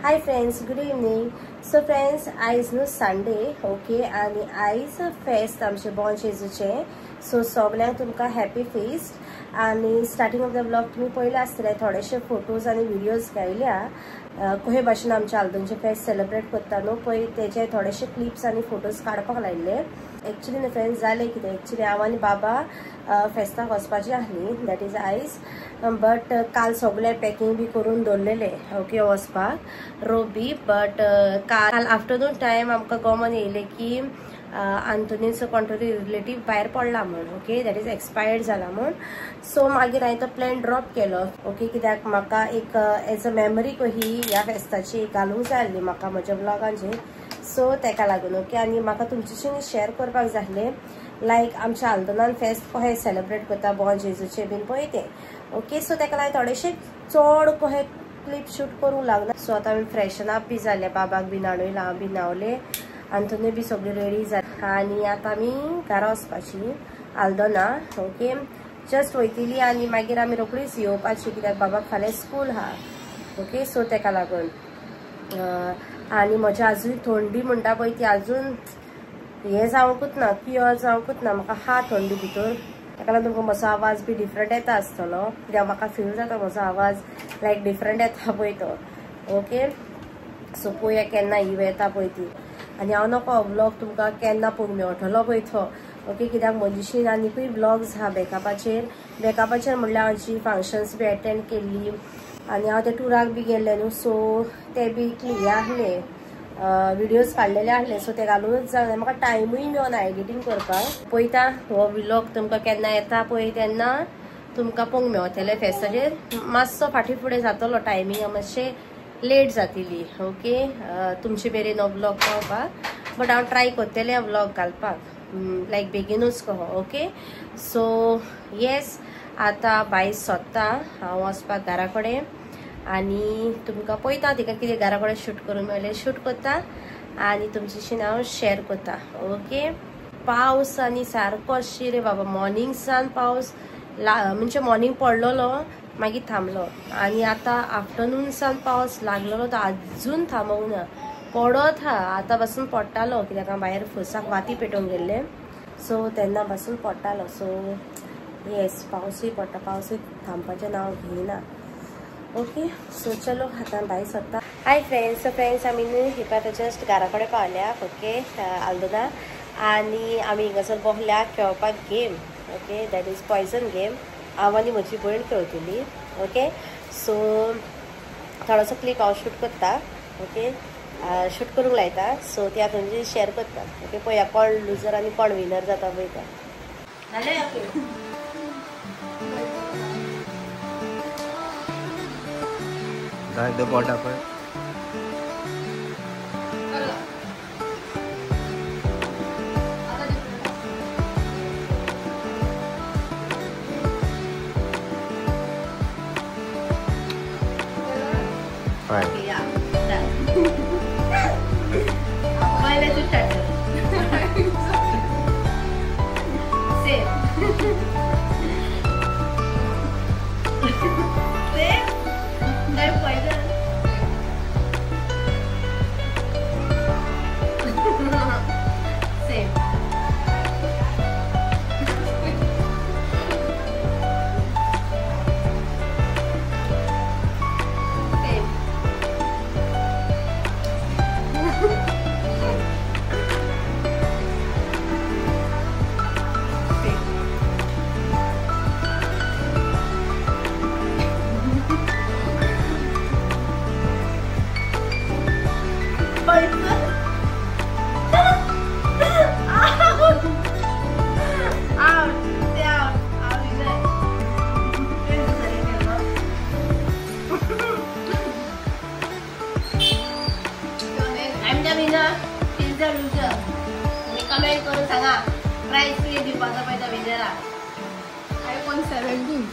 Hi friends, good evening. So friends, आयज न्हू Sunday, okay, आनी आयज फेस्त आमचें बॉन जेजूचें. सो सगल्यांक तुमकां हॅपी फेस्ट. आनी स्टार्टिंग ऑफ the blog तुमी पळयले आसतले, थोडेशे फोटोज आनी व्हिडियोज घायल्या कशे भाशेन आमच्या आल्दोनचें फेस्त सेलिब्रेट करता न्हू पळय, तेजे थोडेशे क्लिप्स आनी फोटोज काडपाक लायिल्ले. एक्चुली न्हू फ्रेंड्स, जालें कितें, एक्चुली हांव आनी बाबा फेस्ताक वचपाची आसली, that is आयज, बट काल सगळें पॅकिंग बी करून दवरलेलें, ओके, वचपाक रोप बी. बट काल आफ्टरनून टायम आमकां गॉमन येयलें की आंतोनीचो कोण तरी रिलेटीव भायर पडला म्हण, ओके, that is expired जाला म्हण. सो मागीर हांवें तो प्लॅन ड्रॉप केलो, ओके, कित्याक म्हाका एक एज अ मेमरी कही ह्या फेस्ताची घालूंक जाय आसली म्हाका म्हज्या ब्लॉगांचेर, सो तेका लागून, ओके. आनी म्हाका तुमच्याशी शेअर करपाक जाय आसलें, लायक आमच्या आल्दोनान फेस्त कशें सेलिब्रेट करता बॉन जेजूचें बीन पळय तें, ओके. सो तेका लागून थोडेशे चड कशें क्लिप शूट करूंक लागना. सो आतां आमी फ्रेशन अप बी जाले, बाबाक बी न्हाणयला, हांव बी न्हावलें, आंतोनी बी सगळी रेडी जाली आनी आतां आमी घरा वचपाची आल्दोना, ओके. जस्ट वयतली आनी मागीर आमी रोखडीच येवपाची कित्याक बाबाक फाल्यां स्कूल आहा, ओके. सो तेका लागून आनी म्हज्या आजून थंडी म्हणटा पळय ती आजून हें जावंकूच ना, क्युअर जावंकूच ना, म्हाका आहा थंडी भितर. ताका लागून तुमकां म्हजो आवाज बी डिफरंट येता आसतलो, कित्याक म्हाका फील जाता म्हजो आवाज लायक डिफरंट येता पळय तो, ओके. सो पळोवया केन्ना ही येता पळय ती. आनी हांव नको व्लॉग तुमकां केन्ना पळोवंक मेळटलो पळय तो, ओके, कित्याक म्हजीशी आनीकूय व्लॉग्स आहा बॅकअपाचेर. बॅकअपाचेर म्हणल्यार हांव फंक्शन्स बी एटेंड केल्ली आनी हांव त्या टुराक बी गेल्लें न्हू, सो ते बी क्लियर आहले, व्हिडियोज काडलेले आहले, सो ते घालूनच जावना, म्हाका टायमूय मेळना एडिटींग करपाक. पळयता हो व्लॉग तुमकां केन्ना येता पळय तेन्ना तुमकां पळोवंक मेळटलें फेस्ताचेर. मातसो फाटीं फुडें जातलो, टायमींग मातशें लेट जातली, ओके, तुमचे मेरेन हो व्लॉग पावपाक, बट हांव ट्राय करतलें व्लॉग घालपाक लायक बेगीनूच कहो, ओके. सो येस, आतां बाय सोदता हांव वचपाक घरा कडेन आनी तुमकां पळयता तिका कितें घरा कडेन शूट करूंक मेळ्ळें शूट करता आनी तुमच्याशी हांव शेअर करता, ओके. पावस आनी सारको अशी रे बाबा, मॉर्निंग सान पावस म्हणजे मॉर्निंग पडलेलो मागीर थांबलो आनी आतां आफ्टरनून सान पावस लागलेलो तो आजून थांबोवंक ना, पडत हा आतां पासून पडटालो कित्याक हांव भायर फुसाक वाती पेटोवंक गेल्लें, सो तेन्ना पासून पडटालो. सो येस, पावसूय पडटा, पावसूय थांबपाचें नांव घेयना, ओके. सो चलो आतां भायर सरता. हाय फ्रेंड्स, सो फ्रेंड्स आमी न्हू हें आतां जस्ट घरा कडेन पावल्या, ओके, आल्दोना. आनी आमी हिंगासर बसल्या खेळपाक game, okay, that is poison game. हांव आनी म्हजी भयण खेळटली, ओके. सो थोडोसो क्लिप हांव शूट करता, ओके, शूट करूंक लायता, सो ती आतां तुमची शेअर करता, ओके. पळया कोण लुजर आनी कोण विनर जाता पळयता. जालें, okay. The bot up. Fine. Yeah, done. Well, let's start. Same. Same. That poison. Same. Same. Same. Poison. Out. Out. Stay out. Out winner. I'm the winner. She's the loser. Me comment करून सांगा price कितें दिवपाचो पळय त्या विनराक. iPhone 17.